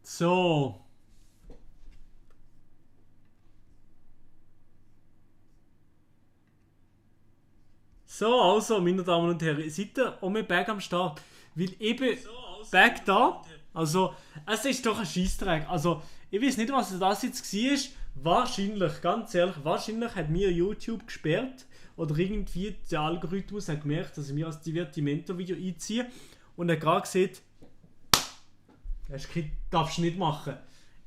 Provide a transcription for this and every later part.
So. So, also, meine Damen und Herren, seid ihr auch mit Back am Start? Weil eben, Back da, also, es ist doch ein Scheissdreck. Also, ich weiß nicht, was das jetzt war. Wahrscheinlich, ganz ehrlich, wahrscheinlich hat mir YouTube gesperrt. Oder irgendwie der Algorithmus hat gemerkt, dass ich mir als Divertimento-Video einziehe. Und er gerade gesagt, das darfst du nicht machen.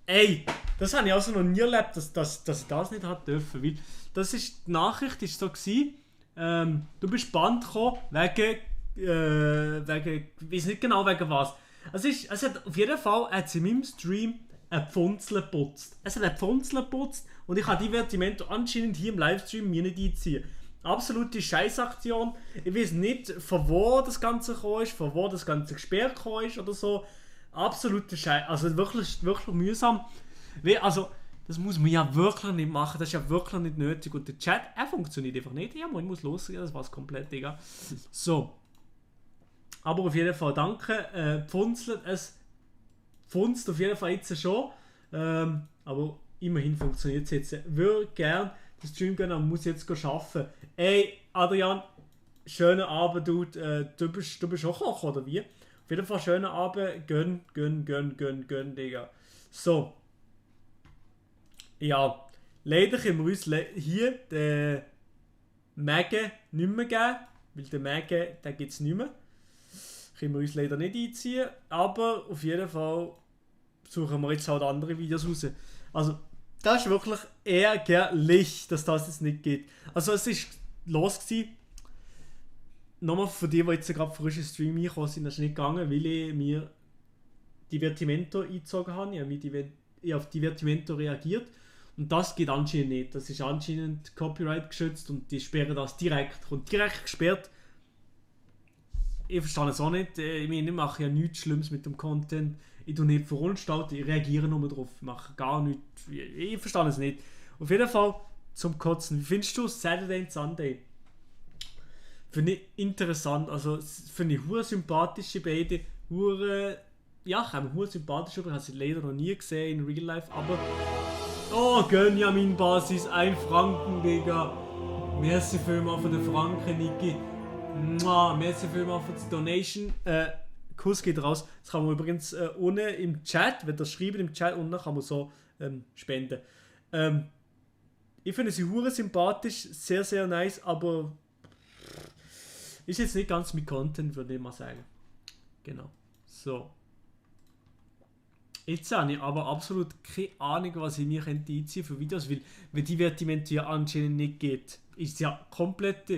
Ey, das habe ich also noch nie erlebt, dass ich das nicht hat dürfen. Weil das ist, die Nachricht war so gewesen, du bist Band gekommen wegen, ich weiß nicht genau wegen was. Es hat auf jeden Fall in meinem Stream ein Pfunzel geputzt. Es hat ein Pfunzel geputzt und ich habe Divertimento anscheinend hier im Livestream mir nicht einziehen. Absolute Scheißaktion. Ich weiß nicht, von wo das Ganze gekommen ist, von wo das Ganze gesperrt gekommen ist oder so. Absolute Scheiße. Also wirklich mühsam. Also, das muss man ja wirklich nicht machen. Das ist ja wirklich nicht nötig. Und der Chat, er funktioniert einfach nicht. Ja, man muss losgehen. Das war's komplett, Digga. So. Aber auf jeden Fall danke. Pfunzelt. Es pfunzt auf jeden Fall jetzt schon. Aber immerhin funktioniert es jetzt. Ich würde gerne den Stream gehen, aber muss jetzt arbeiten. Ey, Adrian, schönen Abend, Dude. Du bist auch Koch, oder wie? Auf jeden Fall schönen Abend. Gönn, Digga. So. Ja, leider können wir uns hier den Mege nicht mehr geben, weil den Mege, den gibt es nicht mehr. Können wir uns leider nicht einziehen, aber auf jeden Fall suchen wir jetzt halt andere Videos raus. Also, das ist wirklich ärgerlich, dass das jetzt nicht geht. Also, es war los gewesen. Nochmal für die jetzt gerade frisch in Stream reingekommen sind, das ist nicht gegangen, weil ich mir Divertimento eingezogen habe. Ich habe auf Divertimento reagiert. Und das geht anscheinend nicht. Das ist anscheinend Copyright geschützt und die sperren das direkt. Und direkt gesperrt. Ich verstehe es auch nicht. Ich meine, ich mache ja nichts Schlimmes mit dem Content. Ich tue nicht verunstalten, ich reagiere nur drauf. Ich mache gar nichts. Ich verstehe es nicht. Auf jeden Fall zum Kotzen. Wie findest du Saturday and Sunday? Finde ich interessant. Also finde ich hure sympathische beide. Ja, ich habe hure sympathisch, aber ich habe sie leider noch nie gesehen in Real Life. Aber oh, Gönjamin Basis, 1 Franken, Digga. Merci vielmals für den Franken, Niki. Merci vielmals für die Donation. Kuss geht raus. Das kann man übrigens unten im Chat, wenn das schreibt im Chat unten, kann man so spenden. Ich finde sie hure sympathisch, sehr, sehr nice, aber ist jetzt nicht ganz mit Content, würde ich mal sagen. Genau. So. Jetzt habe ich aber absolut keine Ahnung, was ich mir einziehen für Videos, weil wenn Divertimento ja anscheinend nicht geht, ist es ja komplett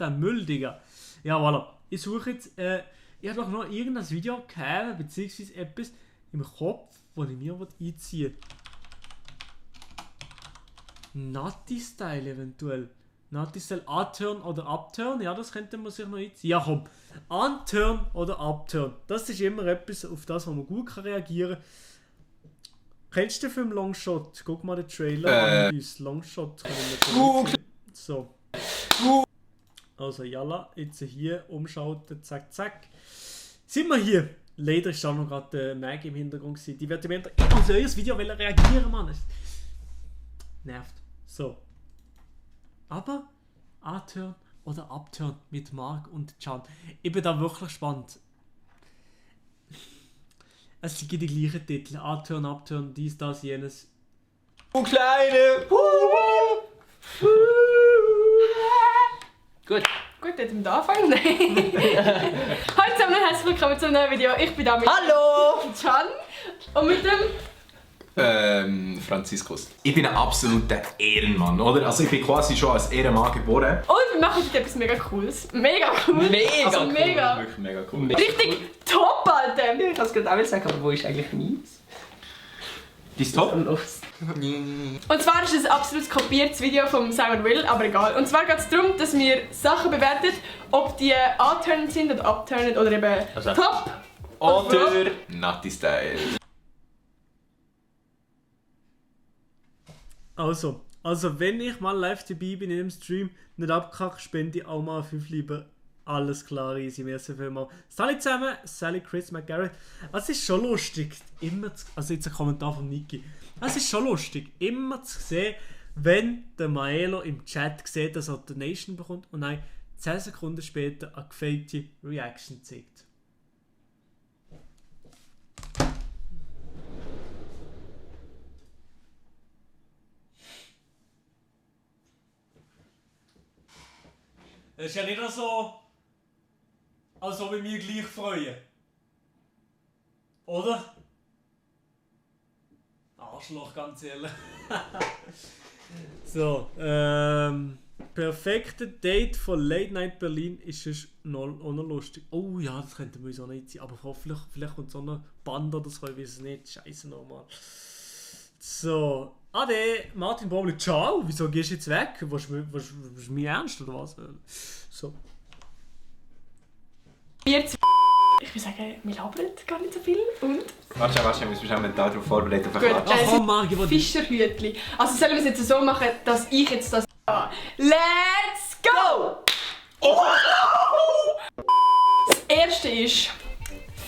ein Müll, Digga. Ja, voilà. Ich suche jetzt, ich habe doch noch irgendein Video gehabt, beziehungsweise etwas im Kopf, das ich mir einziehen will. Nutty Style eventuell. Nutty Style Unturn oder Upturn, ja, das könnte man sich noch einziehen. Ja, komm. Unturn oder Upturn. Das ist immer etwas, auf das man gut reagieren kann. Kennst du den Film Longshot? Guck mal den Trailer an uns. Longshot. So. Also, jalla, jetzt hier umschalten, zack, zack. Sind wir hier? Leider ist da noch gerade Maggie im Hintergrund gewesen. Die wird auf euer Video reagieren, Mann. Das nervt. So. Aber A-Turn oder Upturn mit Mark und Can. Ich bin da wirklich gespannt. Es sind die gleichen Titel. A-Turn, Upturn, dies, das, jenes. Du Kleine! Gut. Gut, jetzt mit anfangen? Nein. Hallo zusammen und herzlich willkommen zu einem neuen Video. Ich bin da mit Hallo! Can und mit dem Franziskus. Ich bin ein absoluter Ehrenmann, oder? Also ich bin quasi schon als Ehrenmann geboren. und wir machen heute etwas mega Cooles. Mega cool. Mega also, cool. Mega. Wirklich mega cool. Richtig top, Alter. Ich kann es gerade auch sagen, aber wo ist eigentlich meins? Dein Top? Und zwar ist es ein absolut kopiertes Video von Simon Will, aber egal. Und zwar geht es darum, dass wir Sachen bewerten, ob die unturned sind oder upturned oder eben Also, top Oder Nutty Style. Also wenn ich mal live dabei bin in dem Stream, nicht abkacke, spende ich auch mal 5 lieber Alles klar, easy, merci vielmals. Sally zusammen, Sally, Chris, McGarrett. Es ist schon lustig, also jetzt ein Kommentar von Niki. Es ist schon lustig, immer zu sehen, wenn der Maelo im Chat sieht, dass er die Donation bekommt und dann 10 Sekunden später eine gefakte Reaction zeigt. Das ist ja nicht so, als ob ich mich gleich freue. Oder? Arschloch, ganz ehrlich. So, perfekte Date von Late Night Berlin ist es auch noch lustig. Oh ja, das könnte man uns auch nicht sein. Aber hoffentlich, vielleicht kommt so eine Band oder so, ich weiß es nicht. Scheiße nochmal. So, Ade, Martin Baumli, ciao. Wieso gehst du jetzt weg? Was mich ernst oder was? So. Ich würde sagen, wir labern gar nicht so viel. Und? Warte, wir müssen uns auch mental darauf vorbereiten. Gut, Fischerhütli. Also sollen wir es jetzt so machen, dass ich jetzt das... Let's go! Oh. Das erste ist...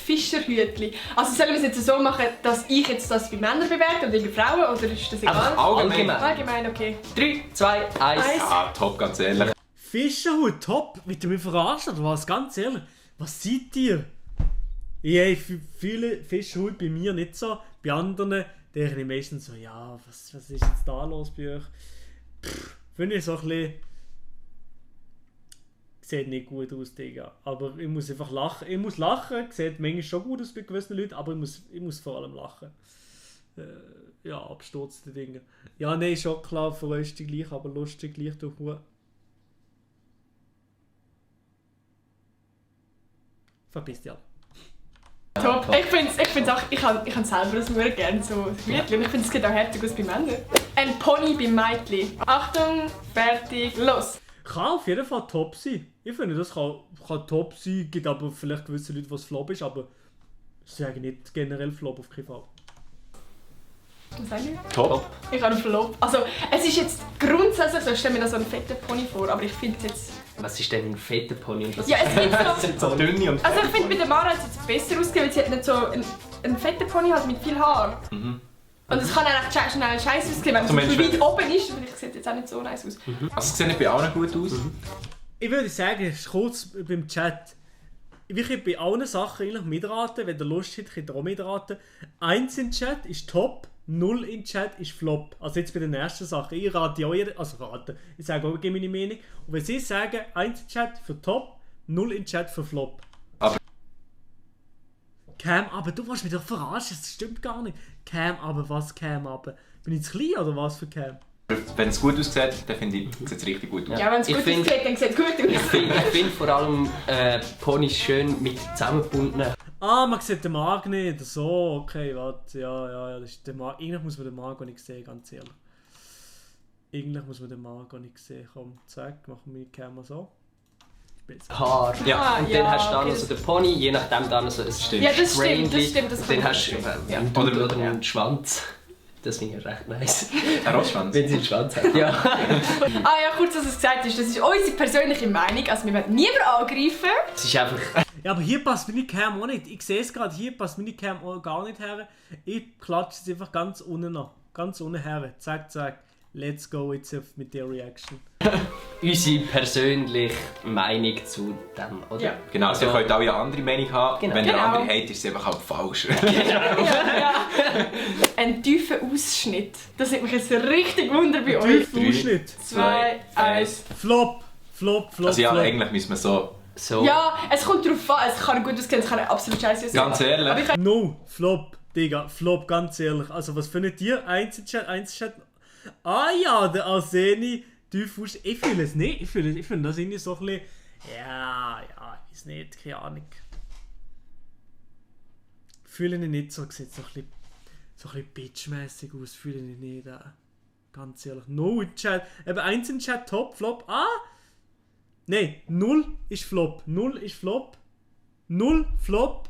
Fischerhütli. Also sollen wir es jetzt so machen, dass ich jetzt das bei Männern bewerte oder bei Frauen, oder ist das egal? Allgemein. Allgemein, okay. 3, 2, 1. Ah, top, ganz ehrlich. Fischerhut, top. Wollt ihr mich verarschen oder was? Ganz ehrlich. Was seid ihr? Ich viele Fischerhut bei mir nicht so. Bei anderen denke ich meistens so, ja, was ist jetzt da los bei euch? Finde ich so ein bisschen... Sieht nicht gut aus, Digga. Aber ich muss einfach lachen. Ich muss lachen. Sieht manchmal schon gut aus bei gewissen Leuten, aber ich muss vor allem lachen. Ja, absturzte Dinge. Ja, nein, schon klar, für euch die gleich, aber lustig gleich durch. Verpiss dich alle. Top. Ich find's auch, ich kann selber das nur gerne so Hütli. Und ich finde, es geht auch härter aus bei Männern. Ein Pony beim Mädchen. Achtung, fertig, los! Kann auf jeden Fall top sein. Ich finde, das kann top sein. Gibt aber vielleicht gewisse Leute, was Flop ist, aber ich sage nicht generell Flop auf keinen Fall. Was sag ich? Top. Ich habe einen Flop. Also, es ist jetzt grundsätzlich so, ich stelle mir da so einen fetten Pony vor, aber ich finde es jetzt... Was ist denn ein fetter Pony? Ja, es gibt so... So dünne und Also ich finde, bei der Mara hat es jetzt besser ausgesehen, weil sie hat nicht so einen fetten Pony hat mit viel Haar. Mhm. Und es kann auch schnell scheiße aussehen, wenn man so weit oben ist. Vielleicht sieht es jetzt auch nicht so nice aus. Also es sieht nicht bei allen gut aus. Ich würde sagen, kurz beim Chat. Ich kann bei allen Sachen eigentlich mitraten. Wenn ihr Lust habt, könnt ihr auch mitraten. 1 im Chat ist top, 0 im Chat ist Flop. Also jetzt bei den ersten Sachen. Ich rate auch, ich sage auch meine Meinung. Und wenn sie sagen, 1 im Chat für Top, 0 im Chat für Flop. Aber Cam, aber du willst mich doch verarschen, das stimmt gar nicht. Cam, aber was Cam, aber? Bin ich zu klein oder was für Cam? wenn es gut aussieht, dann finde ich, sieht es richtig gut aus. Ja, wenn es gut aussieht, dann sieht es gut aus. Ich finde vor allem Ponys schön mit zusammengebundenen. Ah, man sieht den Magen nicht. So, okay, warte. Ja, das ist der Magen. Eigentlich muss man den Magen nicht sehen, ganz ehrlich. Eigentlich muss man den Magen nicht sehen. Komm, zack, machen wir die Kamera so. Haar. Ja, und dann ja, hast du dann okay, noch so den Pony, je nachdem dann so ein Ja, das stimmt, das Dann kann hast du ich einen Dutt oder einen Schwanz. Das finde ich recht nice. Ein Rotschwanz? Wenn sie einen Schwanz hat, ja. Ah ja, kurz, was es gesagt ist, das ist unsere persönliche Meinung, also wir werden niemanden angreifen. Es ist einfach... Ja, aber hier passt meine Cam auch nicht. Ich sehe es gerade, hier passt meine Cam auch gar nicht her. Ich klatsche es einfach ganz unten an. Ganz unten her. Zack, zack. Let's go jetzt mit der Reaction. Unsere persönliche Meinung zu dem, oder? Ja. Genau, also ihr könnt auch eine andere Meinung haben. Genau. Wenn ihr Genau. eine andere habt, ist es einfach halt falsch. Ja. Ein tiefer Ausschnitt. Das hat mich jetzt richtig Wunder bei euch. Tiefer Ausschnitt. 2, 1. Flop. Also ja, Flop. eigentlich müssen wir so... Ja, es kommt darauf an. Es kann gut aussehen, es kann absolut scheiße aussehen. Ganz ehrlich. Aber ich kann... No, Flop, Digga, Flop, ganz ehrlich. Also was findet ihr? Einzelchat. Ah ja, der Arseni, Typhus. Ich fühle es nicht. Ich finde das irgendwie so ein bisschen... Ja, ist nicht, keine Ahnung. Fühle ich nicht so, sieht so ein bisschen bitchmäßig aus, fühle ich nicht. Ganz ehrlich. No in Chat. Eben 1 in Chat, Top, Flop. Ah! Nein, 0 ist Flop. 0 ist Flop. 0 Flop.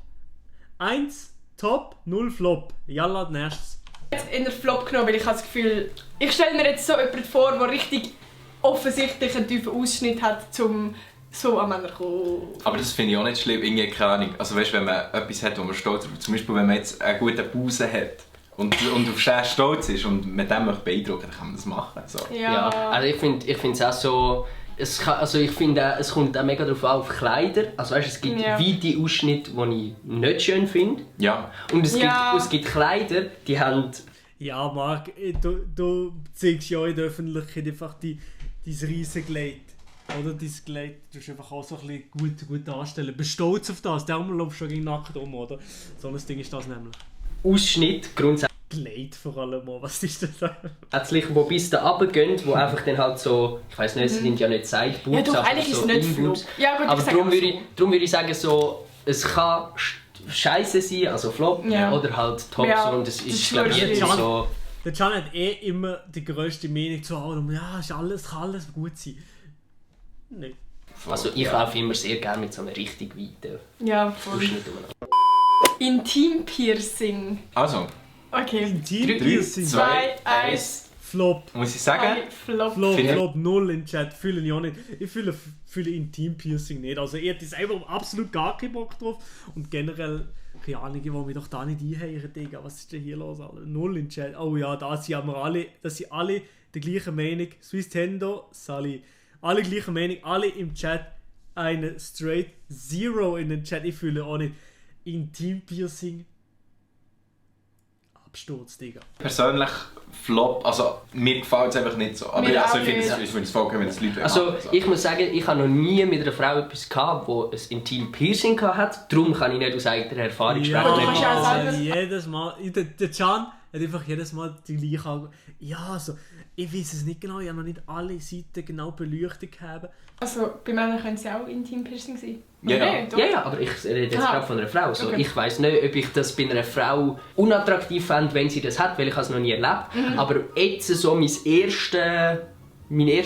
1 Top, 0 Flop. Jalla, nächstes. Jetzt in der Flop genommen, weil ich habe das Gefühl, ich stelle mir jetzt so jemanden vor, der richtig offensichtlich einen tiefen Ausschnitt hat, um so an Männer kommen. Aber das finde ich auch nicht schlimm, irgendwie keine Ahnung. Also weißt, wenn man etwas hat, wo man stolz ist, zum Beispiel wenn man jetzt einen guten Busen hat und auf sehr stolz ist und mit dem möchte beeindrucken, dann kann man das machen. So. Ja, also ich finde es auch so... ich finde, es kommt auch mega darauf an, auf Kleider. Also weißt, es gibt weite Ausschnitte, die ich nicht schön finde. Ja. Und es gibt Kleider, die haben... Ja, Marc, du zeigst ja in der Öffentlichkeit einfach dein riesen Kleid. Oder dein Kleid, du musst einfach auch so ein bisschen gut darstellen. Bist stolz auf das, der läufst schon gegen nackt um, oder? So ein Ding ist das nämlich. Ausschnitt grundsätzlich. Kleid vor allem auch, was ist das? Letztlich, wo bis da runtergehen, wo einfach dann halt so, ich weiss nicht, es sind ja nicht Sideboobs, Ja, doch, eigentlich ist so es nicht Inboobs. Flop. Ja, gut, aber ich darum sage würde ich sagen, so, es kann scheiße sein, also Flop, oder halt top, Ja, und es das ist, ist glaube ich, schwierig. so... Der Can hat immer die grösste Meinung zu haben, ja, kann alles gut sein. Nein. Also ich laufe immer sehr gerne mit so einem richtig weiten Ja, voll. Ausschnitt um. Intim-Piercing. Also, Okay. Intim-Piercing. 2, 1. Flop. muss ich sagen, Flop. Flop 0 im Chat, fühle ich auch nicht. Ich fühle Intim-Piercing nicht. Also ich hätte einfach absolut gar keinen Bock drauf. Und generell, keine Ahnung, ich will mich doch da nicht einheiren, Digga. Was ist denn hier los? Alter? 0 im Chat. Oh ja, da sind alle der gleichen Meinung. Swiss Tendo, Sally. Alle gleichen Meinung, alle im Chat. Eine straight 0 in den Chat. Ich fühle auch nicht Intim-Piercing. Absturz, Digga. persönlich Flop, also mir gefällt es einfach nicht so. Aber Mir also, auch ich finde nicht. es vollkommen, wenn es Leute Also machen, so. ich muss sagen, ich habe noch nie mit einer Frau etwas gehabt, die ein Intim-Piercing hatte. Darum kann ich nicht aus eigener Erfahrung sprechen. du kannst ja auch also sagen- jedes Mal. Der Can hat einfach jedes Mal die gleiche Augen. Ja, also, ich weiß es nicht genau, ich habe noch nicht alle Seiten genau beleuchtet haben. Also, bei Männern können sie auch Intim-Piercing sein. Ja, Oder ja. nicht, oder? Ja, aber ich rede jetzt Ah. gerade von einer Frau. So, Okay. Ich weiss nicht, ob ich das bei einer Frau unattraktiv fände, wenn sie das hat, weil ich es noch nie erlebt habe. Aber jetzt so mein erster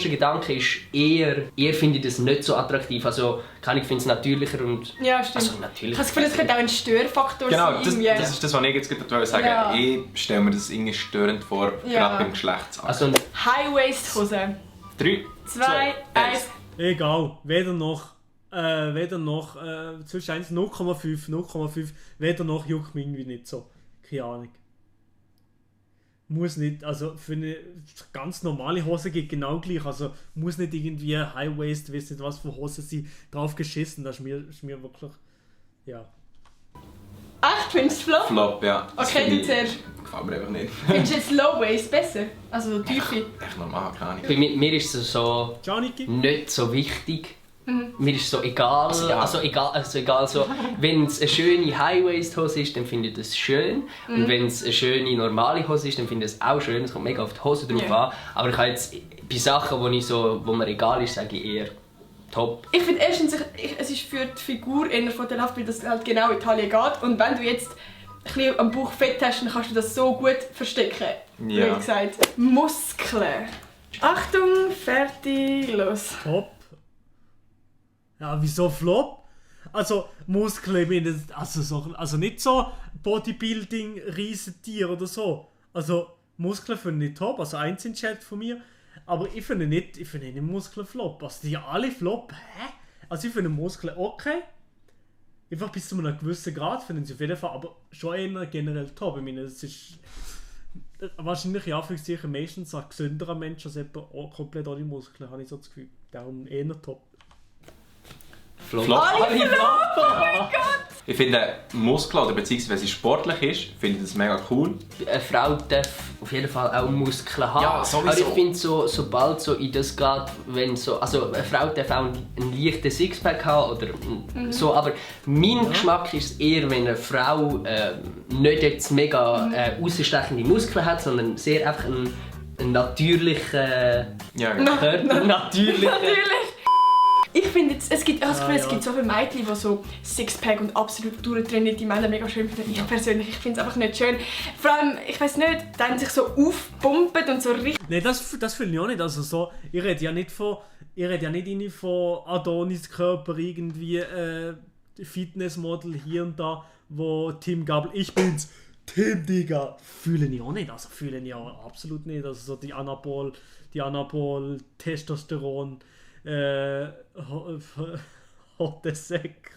Gedanke ist eher finde ich das nicht so attraktiv. Also ich finde es natürlicher und... Ja, stimmt. Also Ich natürlich. habe das Gefühl, es könnte auch ein Störfaktor Genau, sein. das irgendwie. ist das, was ich jetzt gerade sagen wollte. Ja. Ich stelle mir das irgendwie störend vor, Ja. gerade beim Geschlechtsakt. Also High-Waist-Hose. 3, 2, 1. Egal, weder noch zwischen 1 0,5, weder noch juckt mich irgendwie nicht so. Keine Ahnung. Muss nicht, also für eine ganz normale Hose geht genau gleich, also muss nicht irgendwie High Waist, weiss nicht was für Hosen sie drauf geschissen, das ist mir wirklich, ja. Echt, findest du Flop? Flop, ja. Das Okay, finde du ich- zuerst. Gefällt mir einfach nicht. Findest du jetzt Low-Waist besser? Also Tiefe? Echt normal, keine Ahnung. bei mir ist es so Janiki? nicht so wichtig. Mir ist es so egal. ja. Also egal so. Wenn es eine schöne High-Waist-Hose ist, dann finde ich das schön. Und wenn es eine schöne normale Hose ist, dann finde ich es auch schön. Es kommt mega auf die Hose drauf Ja. an. Aber ich habe jetzt bei Sachen, wo mir egal ist, sage ich eher top. Ich finde erstens, es ist für die Figur eher vorteilhaft, weil das halt genau in die Taille geht. Und wenn du jetzt ein bisschen am Bauch Fett hast, dann kannst du das so gut verstecken. Ja. Wie gesagt, Muskeln. Achtung, fertig, los. Top. Ja, wieso Flop? Also Muskeln, ich meine, also nicht so Bodybuilding, Riesentier oder so. Also Muskeln finde ich top, also eins in Chat von mir. Aber ich finde nicht Muskeln Flop. Also die alle Flop, hä? Also ich finde Muskeln okay. Einfach bis zu einem gewissen Grad finden sie auf jeden Fall, aber schon eher generell top. Ich meine, es ist wahrscheinlich in Anführungszeichen meistens ein gesünderer Mensch als jemand komplett ohne Muskeln, habe ich so das Gefühl. Darum eher top. Flop. Alle Flop! Ich finde Muskeln, oder beziehungsweise wenn sie sportlich ist, finde ich das mega cool. Eine Frau darf auf jeden Fall auch Muskeln haben. Ja, sowieso. Aber ich finde, sobald so in das geht, wenn so, also eine Frau darf auch einen leichten Sixpack haben oder so, aber mein Geschmack ist eher, wenn eine Frau nicht jetzt mega rausstechende Muskeln hat, sondern sehr einfach einen natürlichen Ja, genau. Körper, natürlichen. Ich finde, es gibt, ich habe das Gefühl, es ja. gibt so viele Mädchen, die so Sixpack und absolut durchtrainierte Männer mega schön finden. Ich persönlich, ich finde es einfach nicht schön. Vor allem, ich weiß nicht, dann sich so aufpumpen und so richtig... Nein, das finde ich auch nicht. Also so, ich rede ja nicht irgendwie von Adonis-Körper, irgendwie Fitnessmodel hier und da, wo Tim Gabel, ich bin's, Tim, Digga. Fühle ich auch nicht. Also fühle ich auch absolut nicht. Also so die Anabol, Testosteron, Hotte Säck.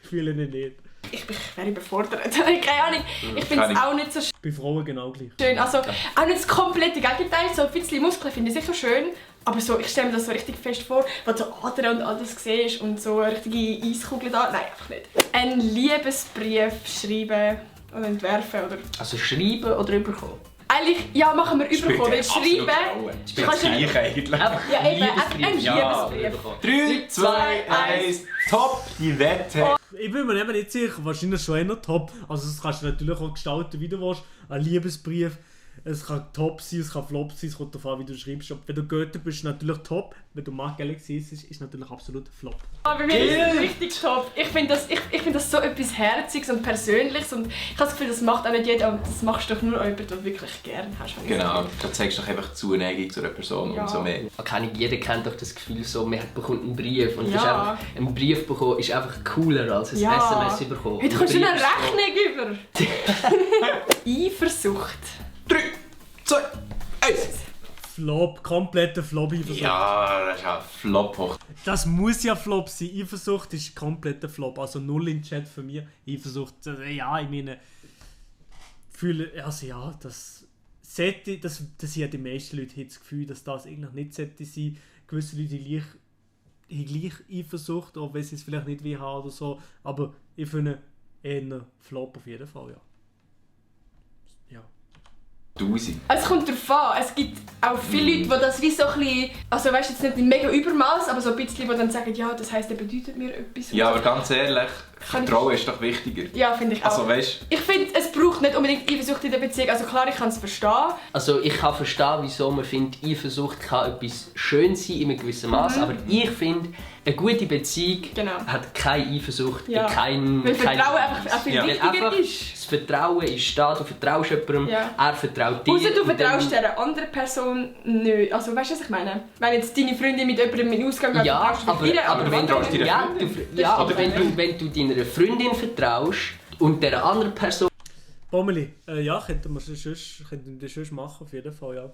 Fühle ich nicht. Ich wäre überfordert. Keine Ahnung. Ich finde es auch nicht so Bei Frauen genau gleich. schön. Also auch nicht das komplette Gegenteil. So ein bisschen Muskeln finde ich sicher schön. Aber so, ich stelle mir das so richtig fest vor, wenn du so Adern und alles siehst und so eine richtige Eiskugel da. Nein, einfach nicht. Einen Liebesbrief schreiben oder entwerfen. Oder Also schreiben oder überkommen? eigentlich, ja, machen wir überkommen. Weil schreiben... Das ist das Gleiche eigentlich. Ja, eben, ein Liebesbrief. 3, 2, 1, top, die Wette. Ich bin mir eben nicht sicher, wahrscheinlich schon eher top. Also das kannst du natürlich auch gestalten, wie du willst. Ein Liebesbrief, es kann top sein, es kann flop sein, es kommt darauf an, wie du schreibst. Wenn du Goethe bist, ist natürlich top. Wenn du Marc Galaxy ist natürlich absolut flop. Aber mir ist es richtig top. Ich finde das so etwas Herziges und Persönliches und ich habe das Gefühl, das macht auch nicht jeder und das machst du doch nur jemand, den du wirklich gerne hast. Genau, da zeigst du doch einfach Zuneigung zu einer Person Ja. und so mehr. Jeder kennt doch das Gefühl, so, man bekommt einen Brief und Ja. das ist einfach, ein Brief bekommen ist einfach cooler als ein Ja. SMS bekommen. Heute kommst du Ein eine Brief Rechnung über. Eifersucht. 3, 2, 1. Flop, kompletter Flop. Eifersucht. Ja, das ist ja Flop hoch. Das muss ja Flop sein. Eifersucht ist kompletter Flop. Also 0 im Chat für mich. Eifersucht, ja, ich meine... Also ja, das ja die meisten Leute haben das Gefühl, dass das eigentlich nicht sollte sein. Gewisse Leute haben gleich Eifersucht, auch wenn sie es vielleicht nicht wie haben oder so. Aber ich finde eher Flop auf jeden Fall, ja. Ja. 1000. Es kommt darauf an. Es gibt auch viele Leute, die das wie so ein bisschen, also weißt jetzt nicht in mega Übermaß, aber so ein bisschen, die dann sagen, ja, das heisst, er bedeutet mir etwas. Ja, aber ganz ehrlich, Vertrauen ist doch wichtiger. Ja, finde ich auch. Also weißt Ich finde, es braucht nicht unbedingt Eifersucht in der Beziehung. Also klar, ich kann es verstehen. Also ich kann verstehen, wieso man findet, Eifersucht kann etwas schön sein in einem gewissen Maß, aber ich finde, eine gute Beziehung Genau. hat keine Eifersucht, Ja. kein... Weil Vertrauen einfach auch viel Ja. wichtiger Einfach ist. das Vertrauen ist da, du vertraust jemandem, Ja. er vertraut dir. Außer du und dann- vertraust dieser anderen Person nicht. Also weißt du, was ich meine? Wenn jetzt deine Freundin mit jemandem in den Ausgang geht, Ja, vertraust du aber, ihr, aber wenn, vertraust du du, dir ja, du, ja, aber stimmt. wenn du deiner Freundin vertraust und der anderen Person Bomeli, ja, könnten wir das sonst machen, auf jeden Fall, ja.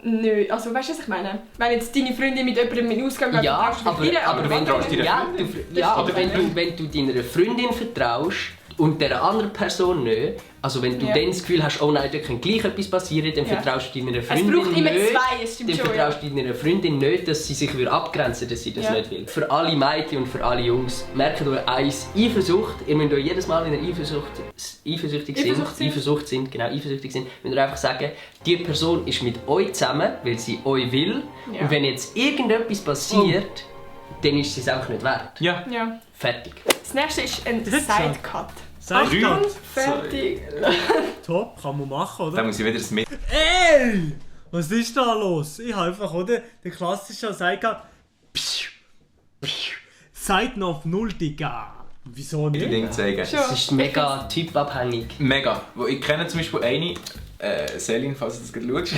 Nö, also weißt du, was ich meine? Wenn jetzt deine Freundin mit jemandem in den Ausgang geht, ja, vertraust du ihr, aber wenn vertraust du dir- ja, ja, aber wenn du deiner Freundin vertraust und der anderen Person nicht, also wenn du Ja. dann das Gefühl hast, oh nein, da könnte gleich etwas passieren, dann Ja. vertraust du deiner Es Freundin braucht immer nicht. zwei, es stimmt Dann schon. Ja. vertraust du deiner Freundin nicht, dass sie sich abgrenzen würde, dass sie das Ja. nicht will. Für alle Mädchen und für alle Jungs, merkt euch eins, Eifersucht, ihr müsst euch jedes Mal, wenn ihr eifersüchtig sind, müsst ihr einfach sagen, die Person ist mit euch zusammen, weil sie euch will. Ja. Und wenn jetzt irgendetwas passiert, dann ist sie es einfach nicht wert. Ja. Ja. Fertig. Das nächste ist ein Das ist schon- Sidecut. Sidecut. Achtung, fertig. Top, kann man machen, oder? Dann muss ich wieder das mit. Ey! Was ist da los? Ich habe einfach, oder? Den klassischen Sidecut. Seiten auf 0, Digga. Wieso nicht? Ding zeigen. Schon. Es ist mega typabhängig. Mega. Ich kenne zum Beispiel eine, Selin, falls du das gerade schaust.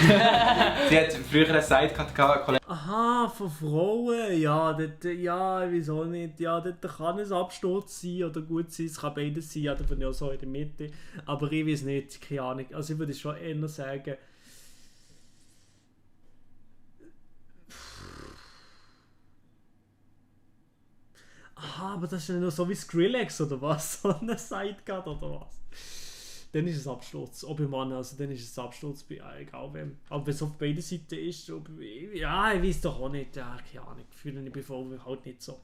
Die hat früher eine Sidecut gehabt. Aha, von Frauen, ja, dort, ja, wieso nicht? Ja, dort kann es Absturz sein oder gut sein, es kann beides sein, ja, da bin ich auch so in der Mitte. Aber ich weiß nicht, keine Ahnung. Also ich würde schon eher sagen... Aha, aber das ist ja nur so wie Skrillex oder was? So eine Sidecut oder was? Dann ist es Absturz. Ob im Mann, also dann ist es Absturz bei egal wem. Aber wenn es auf beiden Seiten ist, ja, ich weiß doch auch nicht. Ja, keine Ahnung. Fühle ich bevor halt nicht so.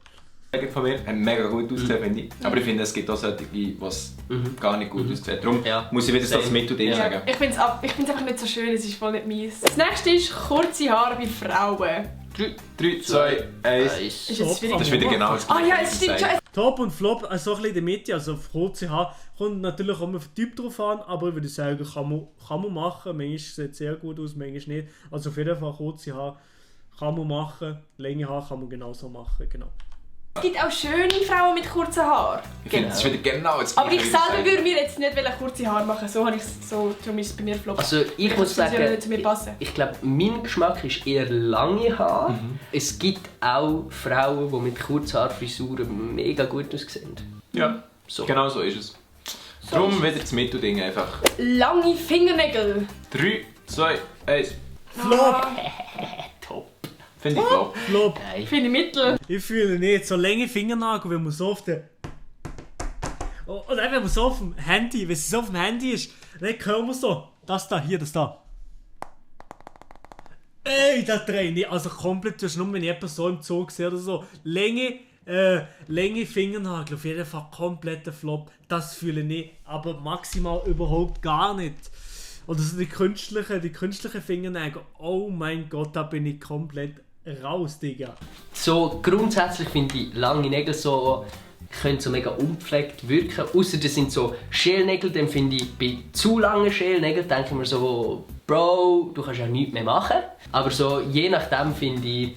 Von mir haben mega gut ausgesehen, finde ich. Aber ich finde, es gibt auch solche, die gar nicht gut aussehen. Darum Ja. muss ich wieder das mit und dir Ja. sagen. Ich finde es einfach nicht so schön, es ist voll nicht meins. Das nächste ist kurze Haare bei Frauen. 3, 2, 1. Ist jetzt schwierig. Das ist wieder genau das Ah Gleiche. ja, es stimmt schon. Top und Flop, also so ein bisschen in der Mitte, also auf kurze Haare, kommt natürlich auch immer auf den Typ drauf an, aber ich würde sagen, kann man machen, manchmal sieht es sehr gut aus, manchmal nicht. Also auf jeden Fall kurze Haare kann man machen, lange Haare kann man genauso machen, genau. Es gibt auch schöne Frauen mit kurzen Haaren. Ich finde, das ist wieder genau das Aber Gleiche. ich selber würde mir jetzt nicht kurze Haare machen, so habe ich so, darum ist es bei mir Flop. Also ich muss Das würde sagen, nicht zu mir passen. ich glaube, mein Geschmack ist eher lange Haare. Es gibt auch Frauen, die mit Kurzhaarfrisuren mega gut aussehen. Ja, So. genau so ist es. Darum wieder das Mittelding einfach. Lange Fingernägel. 3, 2, 1. Flop! Ah, Top. Finde ich Flop. Flop. Ich finde Mittel. Ich fühle nicht. So lange Fingernagel, wenn man so auf der... Oder wenn man so auf dem Handy, wenn es so auf dem Handy ist, dann hören wir so. Das da, hier, das da. Ey, das dreht nicht. Also komplett, das ist nur, wenn ich jemanden so im Zoo sehe oder so. Lange Fingernagel, auf jeden Fall kompletter Flop. Das fühle ich nicht, aber maximal überhaupt gar nicht. Oder so die künstlichen Fingernägel. Oh mein Gott, da bin ich komplett raus, Digga. So grundsätzlich finde ich lange Nägel so können so mega unpflegt wirken. Außer das sind so Schälnägel, dann finde ich bei zu langen Schälnägeln denke ich mir so, Bro, du kannst ja nichts mehr machen. Aber so je nachdem finde ich,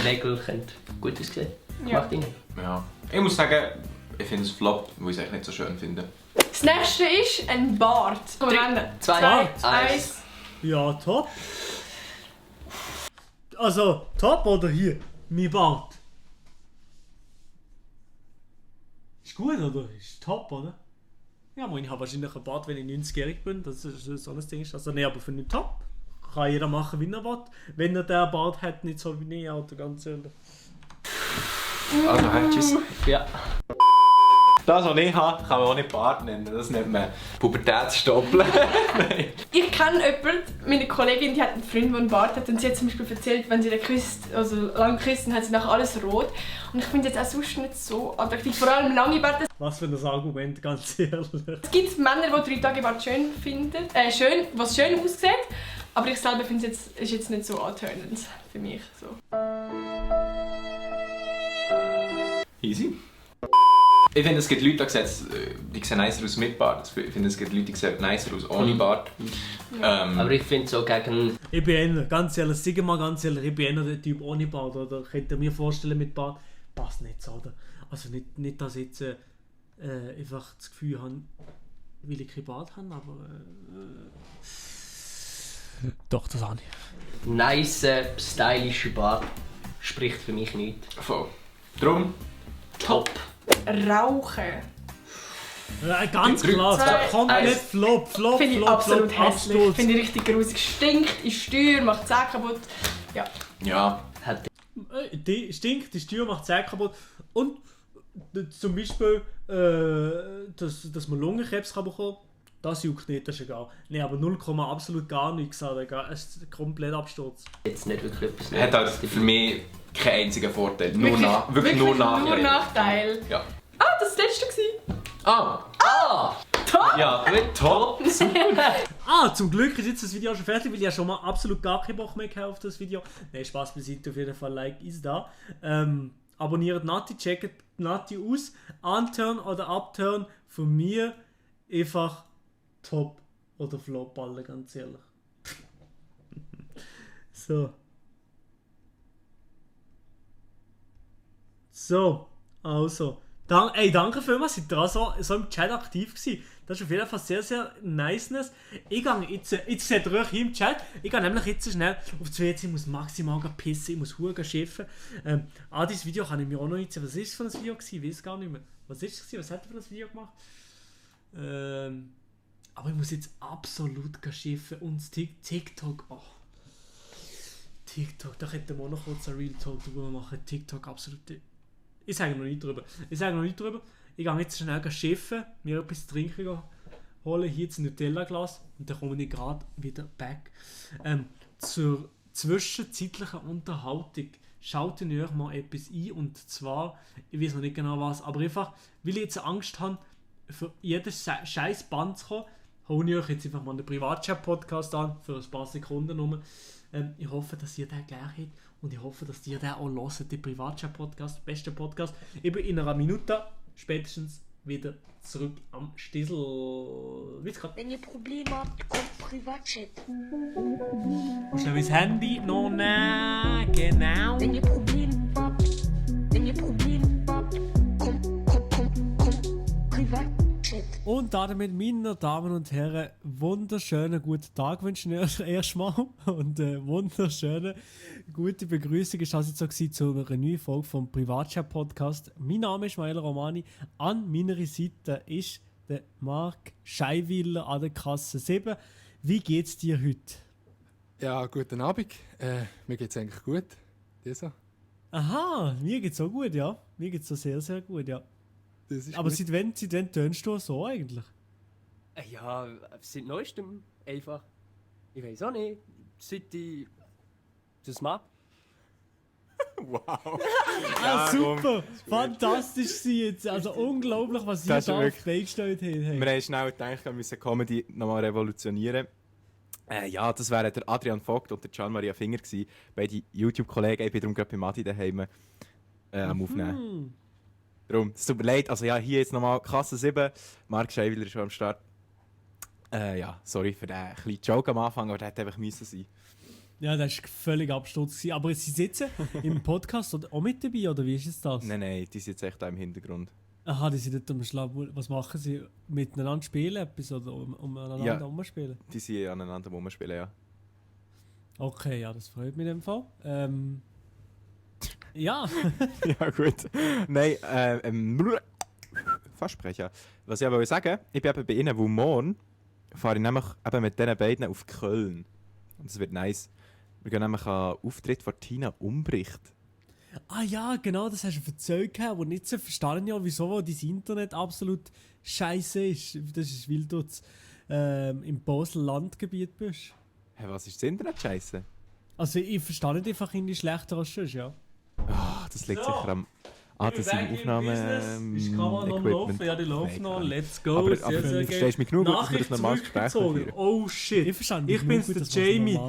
Nägel können gut aussehen. Ja. Macht ihn. Ja. Ich muss sagen, ich finde es Flop, weil ich es eigentlich nicht so schön finde. Das nächste ist ein Bart. Komm, wir rennen. 2, 2, 1. Ja, top. Also, top oder hier? Mein Bart. Ist gut, oder? Ist top, oder? Ja, ich habe wahrscheinlich einen Bart, wenn ich 90-jährig bin. Das ist so ein Ding. Also, nee, aber finde ich top. Kann jeder machen, wie er will. Wenn er den Bart hat, nicht so wie ich, Alter, ganz ehrlich. Also, hey, tschüss. Ja. Das, was ich habe, kann man auch nicht Bart nennen. Das nennt man Pubertätsstoppeln. Ich kenne jemanden, meine Kollegin, die hat einen Freund, der einen Bart hat, und sie hat zum Beispiel erzählt, wenn sie den küsst, also lang küsst, dann hat sie nachher alles rot. Und ich finde jetzt auch sonst nicht so attraktiv, vor allem lange Bärte. Was für ein Argument, ganz ehrlich. Es gibt Männer, die 3 Tage Bart schön finden, was schön aussieht, aber ich selber finde es jetzt, ist jetzt nicht so antörnend für mich. So. Easy. Ich finde, es gibt Leute, die sehen nicer aus mit Bart. Ich finde, es gibt Leute, die sehen nicer aus ohne Bart. Aber ich finde so gegen... Ich bin einer, ganz ehrlich, sag mal ganz ehrlich, ich bin einer der Typ ohne Bart, oder? Könnt ihr mir vorstellen mit Bart? Passt nicht so, oder? Also nicht dass ich jetzt einfach das Gefühl habe, will ich keinen Bart haben, aber... Doch, das habe ich. Nice, stylischer Bart spricht für mich nicht. Voll. Drum, Top. Rauchen. Ganz klar, zwei, komplett eins. Flop, Finde ich absolut hässlich. Absturz. Finde ich richtig grusig. Stinkt, ist teuer, macht die Zähne kaputt. Ja. ja. Hat Die stinkt, die Steuer macht Zähne kaputt. Und zum Beispiel, dass man Lungenkrebs kann bekommen kann, das juckt nicht, das ist egal. Nein, aber 0, absolut gar nichts. Es ist komplett Absturz. jetzt nicht wirklich etwas Hat halt für mich keinen einzigen Vorteil. Wirklich nur Nachteil. Nur Nachteil. Ja. Ah, das war das letzte gewesen. Top! Ja, gut, top. Zum Glück ist jetzt das Video schon fertig, weil ich ja schon mal absolut gar keinen Bock mehr hatte auf das Video. Nein, Spaß beiseite, auf jeden Fall, Like ist da. Abonniert Nati, checkt Nati aus. Unturn oder Upturn, von mir einfach top oder flop, alle, ganz ehrlich. So, also. Danke vielmals, seid ihr so im Chat aktiv gewesen. Das ist auf jeden Fall sehr, sehr nice. Ich gehe jetzt seht ihr euch hier im Chat, ich gehe nämlich jetzt schnell auf das WC, ich muss maximal pissen, ich muss Huren schiffen. Dieses Video kann ich mir auch noch nicht sehen. Was war das für ein Video gewesen? Ich weiß gar nicht mehr. Was war es? Was hat er für ein Video gemacht? Aber ich muss jetzt absolut schiffen und das TikTok, oh. TikTok, da könnten wir auch noch kurz einen Real Talk drüber machen. TikTok, absolut. Ich sage noch nicht drüber. Ich gehe jetzt schnell schiffen, mir etwas zu trinken holen, hier das Nutella-Glas und dann komme ich gerade wieder back. Zur zwischenzeitlichen Unterhaltung schaut ihr euch mal etwas ein, und zwar, ich weiß noch nicht genau was, aber einfach, weil ich jetzt Angst habe, für jedes scheiß Band zu kommen, hole ich euch jetzt einfach mal einen Privatchat-Podcast an, für ein paar Sekunden nur. Ich hoffe, dass ihr den gleich habt und ich hoffe, dass ihr den auch hört, den Privatchat-Podcast, beste Podcast. Ich bin in einer Minute spätestens wieder zurück am Stissel. Wenn ihr Probleme habt, kommt Privatchat. Muss schnell mein Handy noch nehmen, genau. Wenn ihr Probleme habt, kommt Privatchat. Und damit, meine Damen und Herren, wunderschönen guten Tag wünschen wir euch erstmal und wunderschöne gute Begrüßung ist das jetzt so gewesen zu einer neuen Folge vom Privatchat-Podcast. Mein Name ist Mael Romani, an meiner Seite ist der Marc Scheiwiller an der Kasse 7. Wie geht's dir heute? Ja, guten Abend. Mir geht's eigentlich gut. Dieser? Aha, mir geht's auch gut, ja. Mir geht's auch sehr, sehr gut, ja. Das ist Aber gut. seit wann tönst du so eigentlich? Ja, seit neuestem einfach. Ich weiß auch nicht. Seit ich das mag. Wow. Super! Fantastisch sie jetzt. Also unglaublich, was ihr Das ist da auf wirklich- die Beine gestellt habt. Wir haben schnell gedacht, wir müssen Comedy nochmal revolutionieren. Ja, das wären der Adrian Vogt und der Gian-Maria Finger gewesen. Beide YouTube-Kollegen. Ich bin darum gerade bei Madi daheim am Aufnehmen. Darum, es tut mir leid. Also ja, hier jetzt nochmal Kasse 7. Marc Scheiwiller ist schon am Start. Ja, sorry für den kleinen Joke am Anfang, aber der hätte einfach müssen sein. Ja, das war völlig Absturz. Aber sie sitzen im Podcast auch mit dabei, oder wie ist es das? Nein, die sind jetzt echt da im Hintergrund. Aha, die sind nicht am Schlag. Was machen sie? Miteinander spielen etwas oder umeinander Ja. rumspielen? Die sind aneinander rumspielen, ja. Okay, ja, das freut mich in dem Fall. Ja. Ja, gut. Nein, Versprecher. Was ich aber sagen, ich bin eben bei Ihnen, wo morgen fahre ich nämlich eben mit diesen beiden auf Köln. Und das wird nice. Wir gehen nämlich an einen Auftritt von Tina Umbricht. Ah ja, genau, das hast du erzählt, aber nicht so verstanden, ja, wieso dein Internet absolut scheiße ist. Das ist, weil du im Basel-Landgebiet bist. Hey, was ist das Internet scheiße? Also ich verstehe nicht einfach irgendwie schlechter als sonst, ja. Ah, das liegt So. sicher am. Ah, das ist im Aufnahme. Ist die Kamera noch am Laufen? Ja, die läuft noch. Let's go. Aber sehr, sehr verstehst geil. du mich genug, dass wir das Nachricht normales Gespräch zurückgezogen. führen? Oh Ich shit. verstand Ich bin's, der Jamie.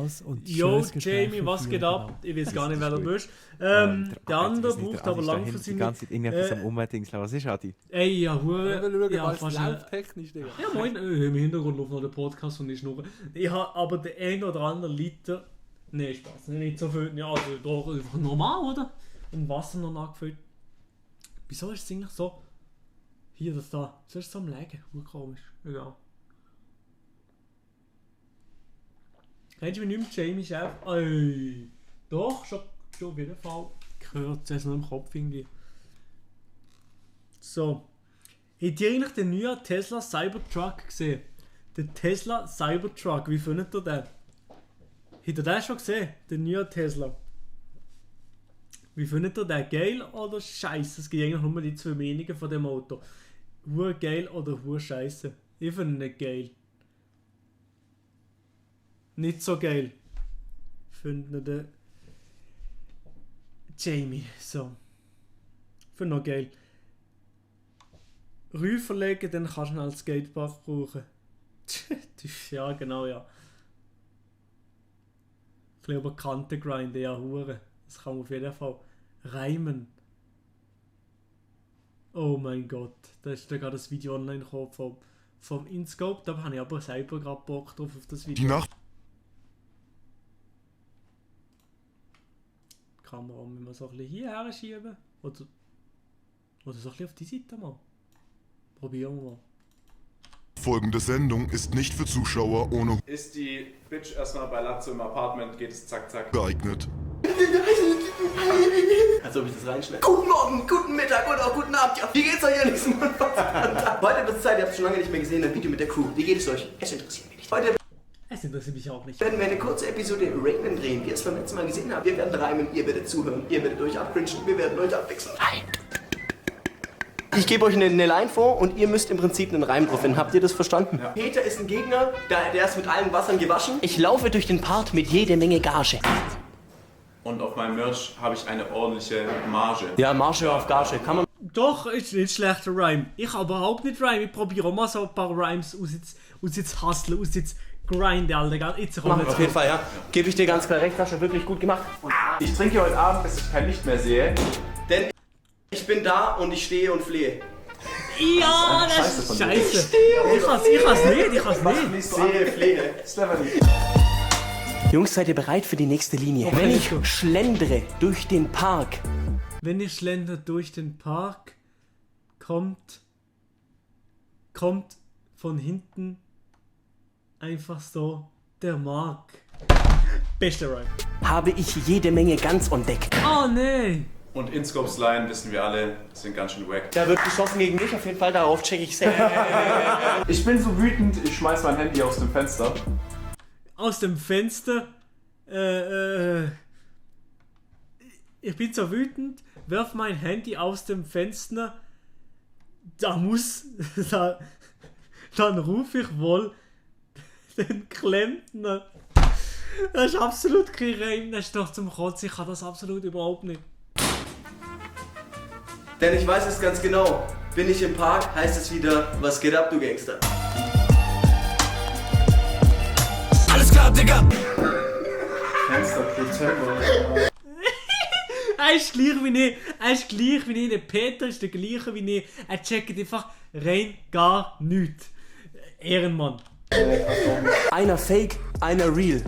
Yo, Jamie, was geht ab? Ich weiß gar nicht, wer du bist. Der andere braucht aber lang für Die seine... ganze Zeit irgendetwas am Umweltdingseln. Was ist Adi? Ey, ja, Wir Hure. schauen, Ja, was fast läuft technisch, Digga. Ja, moin, im Hintergrund läuft noch der Podcast und ich schnurre. Ich habe aber den ein oder anderen Liter... Nein, Spaß, nicht so viel. Ja, also doch, einfach normal, oder? Und Wasser noch nachgefüllt. Wieso ist es eigentlich so... Hier, das da. Wieso ist es so am Legen? Komisch. Egal. Kennst du mich nicht mehr, Jamie Chef? Ey. Doch, schon auf jeden Fall. Gehört es noch im Kopf irgendwie. So. Habt ihr eigentlich den neuen Tesla Cybertruck gesehen? Den Tesla Cybertruck, wie findet ihr den? Habt ihr den schon gesehen? Den neuen Tesla? Wie findet ihr den? Geil oder scheiße? Es gibt eigentlich nur die zwei Meinungen von dem Auto. Hure geil oder hure scheiße? Ich finde ihn nicht geil. Nicht so geil. Finde den Jamie. So. Finde noch geil. Räufer legen, dann kannst du ihn als Skatepark brauchen. Ja, genau, ja. Ein bisschen über die Kante grinden, ja, Hure. Das kann man auf jeden Fall reimen. Oh mein Gott, da ist da gerade das Video online gekommen vom InScope. Da habe ich aber selber gerade Bock drauf auf das Video. Die Nacht. Die Kamera müssen wir so ein bisschen hierher schieben. Oder so ein bisschen auf die Seite mal. Probieren wir mal. Folgende Sendung ist nicht für Zuschauer ohne Ist die Bitch erstmal bei Latzo im Apartment, geht es zack zack. geeignet. Als ob ich das reinschneide. Guten Morgen, guten Mittag und auch guten Abend. Ja, wie geht's euch an diesem Tag? Heute wird es Zeit, ihr habt es schon lange nicht mehr gesehen, ein Video mit der Crew. Wie geht es euch? Es interessiert mich nicht. Heute Es interessiert mich auch nicht. werden wir eine kurze Episode Raymond drehen, wie ihr es beim letzten Mal gesehen habt. Wir werden reimen, ihr werdet zuhören, ihr werdet euch abcringen, wir werden euch abwechseln. Ich gebe euch eine Line vor und ihr müsst im Prinzip einen Reim drauf finden. Habt ihr das verstanden? Ja. Peter ist ein Gegner, der ist mit allen Wassern gewaschen. Ich laufe durch den Part mit jede Menge Gage. Und auf meinem Merch habe ich eine ordentliche Marge. Ja, Marge auf Gage. Kann man Doch, ist nicht schlechter Rhyme. Ich kann überhaupt nicht Rhyme. Ich probiere auch mal so ein paar Rhymes aus jetzt hustlen, aus jetzt grinden, Alter. Jetzt kommt machen. Auf jeden Fall, ja. Gebe ich dir ganz klar recht, hast du wirklich gut gemacht. Ich trinke heute Abend, bis ich kein Licht mehr sehe. Denn ich bin da und ich stehe und flehe. Ja, das ist scheiße. Ich kann's nicht. Ich sehe, flehe. Jungs, seid ihr bereit für die nächste Linie? Okay, Wenn ich let's go. schlendere durch den Park, Wenn ich schlender durch den Park, kommt von hinten einfach so der Mark. Bester Rhyme. habe ich jede Menge ganz entdeckt. Oh nee. Und InScopes Line, wissen wir alle, sind ganz schön wack. Da wird geschossen gegen mich, auf jeden Fall, darauf checke ich sehr. Ich bin so wütend, ich schmeiß mein Handy aus dem Fenster. Aus dem Fenster. Ich bin so wütend, werf mein Handy aus dem Fenster. Dann rufe ich wohl den Klempner. Das ist absolut kein Reim, das ist doch zum Kotzen. Ich kann das absolut überhaupt nicht. Denn ich weiß es ganz genau. Bin ich im Park, heißt es wieder, was geht ab, du Gangster? Alles klar, Digga! Er ist gleich wie ich. Er ist gleich wie ich. Der Peter ist der gleiche wie ich. Er checkt einfach rein gar nichts. Ehrenmann. Einer fake, einer real.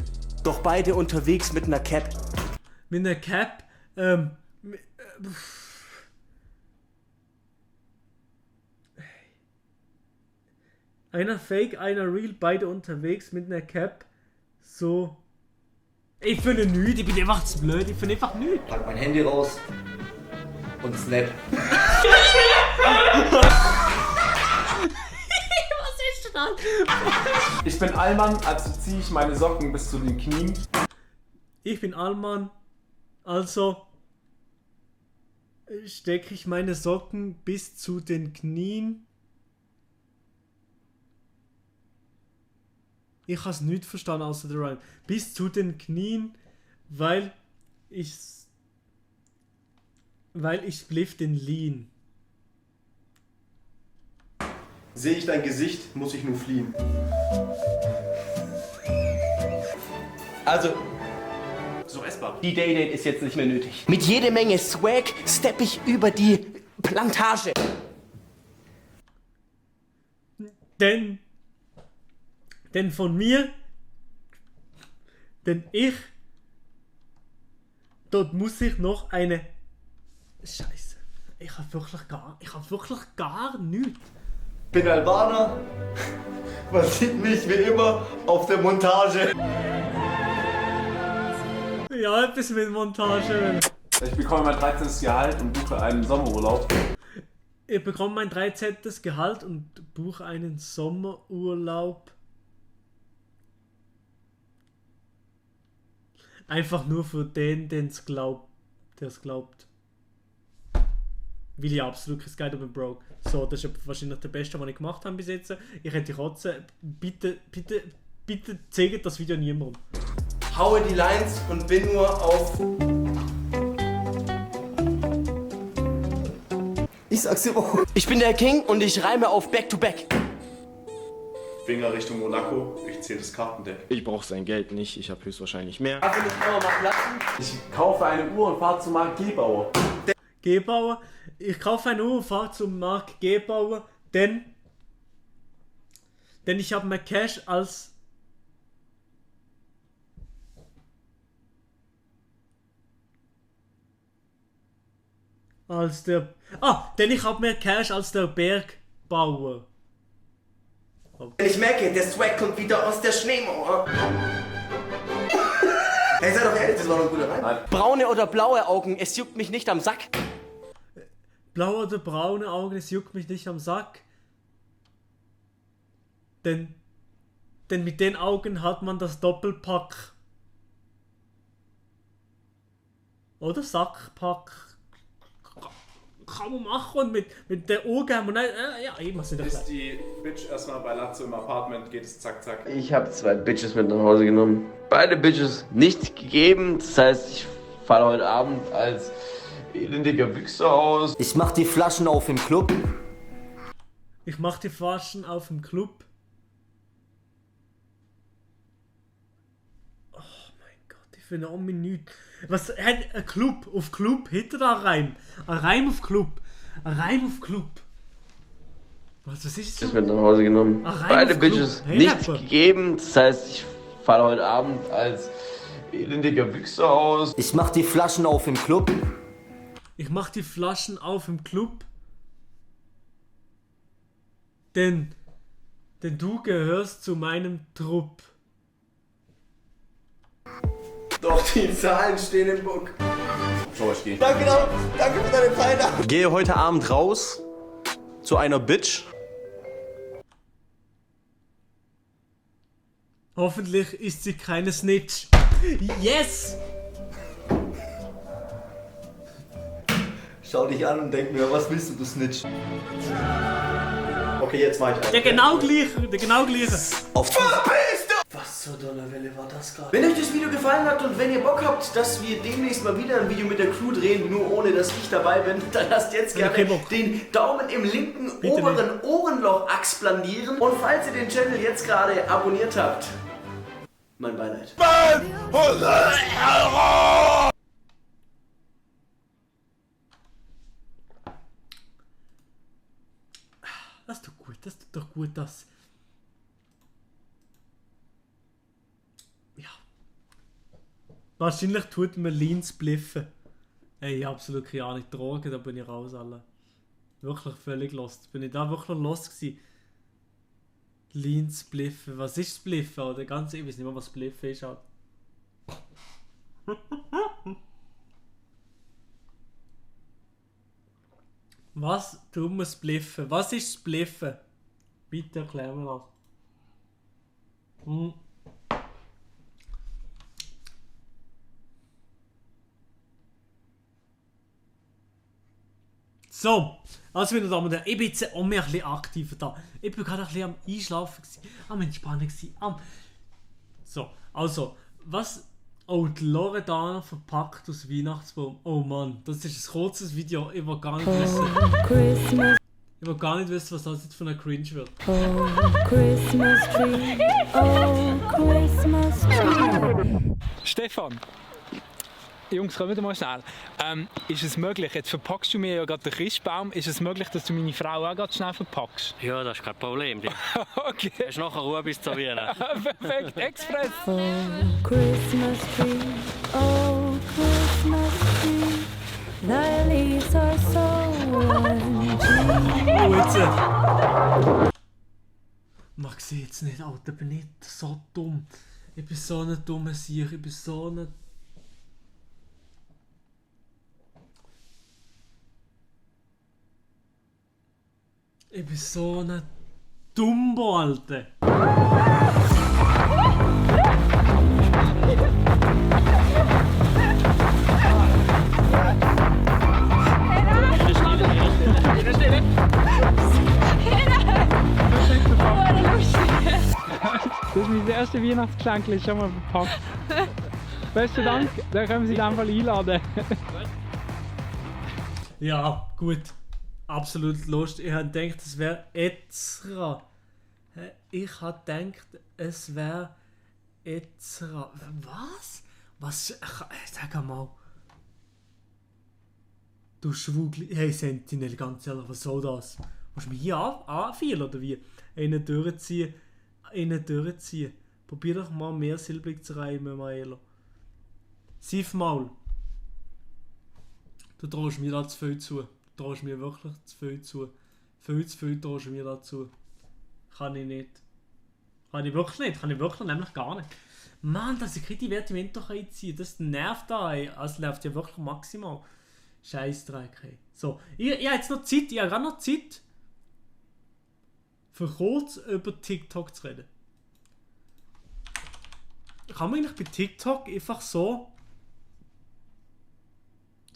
Doch beide unterwegs mit einer Cap. Mit einer Cap, einer fake, einer real, beide unterwegs mit einer Cap. So. Ich finde nichts, ich bin einfach zu blöd, ich finde einfach nichts. Pack mein Handy raus und snap. Was ist das? Ich bin Allmann, also ziehe ich meine Socken bis zu den Knien. Ich bin Allmann, also stecke ich meine Socken bis zu den Knien. Ich habe es nicht verstanden außer der Rhyme. Bis zu den Knien, weil ich spliff den Lean. Sehe ich dein Gesicht, muss ich nur fliehen. Also, so essbar. Die Day-Date ist jetzt nicht mehr nötig. Mit jede Menge Swag stepp ich über die Plantage. Denn von mir, denn ich, dort muss ich noch eine Scheiße. Ich hab wirklich gar nichts. Bin Albaner. Man sieht mich wie immer auf der Montage. Ja, etwas mit Montage. Ich bekomme mein 13. Gehalt und buche einen Sommerurlaub. Ich bekomme mein 13. Gehalt und buche einen Sommerurlaub. Einfach nur für den, der es glaubt. Weil ich absolut kein Geld bin broke. So, das ist wahrscheinlich der Beste, was ich gemacht habe bis jetzt. Ich hätte kotzen. Bitte zeigt das Video niemandem. Haue die Lines und bin nur auf... Ich sag's dir auch. Ich bin der King und ich reime auf Back-to-Back. Finger Richtung Monaco, ich zähle das Kartendeck. Ich brauche sein Geld nicht, ich habe höchstwahrscheinlich mehr. Ich kaufe eine Uhr und fahre zum Markt Gebauer. Gebauer. Ich kaufe eine Uhr und fahre zum Markt Gebauer, denn ich habe mehr Cash als der... denn ich habe mehr Cash als der Bergbauer. Wenn ich merke, der Swag kommt wieder aus der Schneemauer. Hey, sei doch ehrlich, das war doch ein guter Reim. Braune oder blaue Augen, es juckt mich nicht am Sack. Blaue oder braune Augen, es juckt mich nicht am Sack. Denn mit den Augen hat man das Doppelpack. Oder Sackpack. Kann man machen und mit der Augen haben wir nicht, ja, eben sind das. Ist die Bitch erstmal bei Latzo im Apartment, geht es zack zack. Ich habe 2 Bitches mit nach Hause genommen. Beide Bitches nicht gegeben, das heißt, ich falle heute Abend als elendiger Wichser aus. Ich mach die Flaschen auf im Club. Ich mach die Flaschen auf im Club. Oh mein Gott, ich finde auch Minute. Was hat ein Club auf Club? Hinter da Reim. Ein Reim auf Club. Ein Reim auf Club. Was ist das? Mit nach Hause genommen. Beide Bitches nicht gegeben, das heißt, ich falle heute Abend als elendiger Wichser aus. Ich mach die Flaschen auf im Club. Ich mach die Flaschen auf im Club. Denn du gehörst zu meinem Trupp. Doch, die Zahlen stehen im Buch. So, ich gehe. Danke für deine Zeit. Gehe heute Abend raus zu einer Bitch. Hoffentlich ist sie keine Snitch. Yes! schau dich an und denk mir, was willst du Snitch? Okay, jetzt mach ich Der genau gleiche. Auf was zur Donnerwelle war das gerade? Wenn euch das Video gefallen hat und wenn ihr Bock habt, dass wir demnächst mal wieder ein Video mit der Crew drehen, nur ohne dass ich dabei bin, dann lasst jetzt gerne den Daumen im linken oberen Ohrenloch expandieren. Und falls ihr den Channel jetzt gerade abonniert habt, mein Beileid. Das tut gut, das tut doch gut, das. Ja. Wahrscheinlich tut mir Lean spliffen. Ey, ich hab absolut keine Ahnung. Drogen, da bin ich raus, alle. Wirklich völlig lost. Bin ich da wirklich lost gewesen? Lean spliffen. Was ist spliffen? Oder ganz, ich weiß nicht mehr, was spliffen ist. Halt. Was tun wir spliffen? Was ist spliffen? Bitte erklär mir das. So, also meine Damen und Herren, ich bin jetzt auch mehr ein bisschen aktiver da. Ich bin gerade ein bisschen am Einschlafen gewesen, am Entspannen gewesen, So, also, was... Oh, die Loredana verpackt aus Weihnachtsbaum. Oh Mann, das ist ein kurzes Video. Ich will gar nicht wissen. Ich will gar nicht wissen, was das jetzt von einer Cringe wird. Oh, Christmas tree. Oh, Christmas tree. Stefan, Jungs, kommen wir mal schnell. Ist es möglich, jetzt verpackst du mir ja gerade den Christbaum, ist es möglich, dass du meine Frau auch gerade schnell verpackst? Ja, das ist kein Problem. Okay. Hast nachher Ruhe bis zur Weihnachten. Perfekt, Express. Oh, Christmas tree. Oh, Christmas tree. Thy leaves are so Oh, jetzt. Man sieht es nicht, Alter, bin ich so dumm. Ich bin so ein dummer Sieg, ich bin so ein... Ich bin so ein Dumbo, Alter. Das ist mein erstes Weihnachtsgeschenk, ist schon mal verpackt. Besten Dank, dann können wir Sie in diesem Fall einladen. Ja, gut. Absolut Lust. Ich habe gedacht, es wäre Ezra. Ich habe gedacht, es wäre Ezra. Was? Was? Sag mal. Du Schwugli. Hey Sentinel, ganz ehrlich, was soll das? Musst du mich hier anfühlen oder wie? Einen durchziehen. Probier doch mal mehr Silbrig zu reimen, Maelo. Sief Maul. Du traust mir da zu viel zu. Du traust mir wirklich zu viel zu. Viel zu viel traust mir dazu. Kann ich nicht. Kann ich wirklich nicht. Kann ich wirklich nämlich gar nicht. Mann, dass ich keine Divertimento einziehen kann, das nervt da. Ey. Also nervt ja wirklich maximal. Scheißdreck, ey. So, ich habe jetzt noch Zeit. Ich habe gerade noch Zeit, für kurz über TikTok zu reden. Kann man eigentlich bei TikTok einfach so...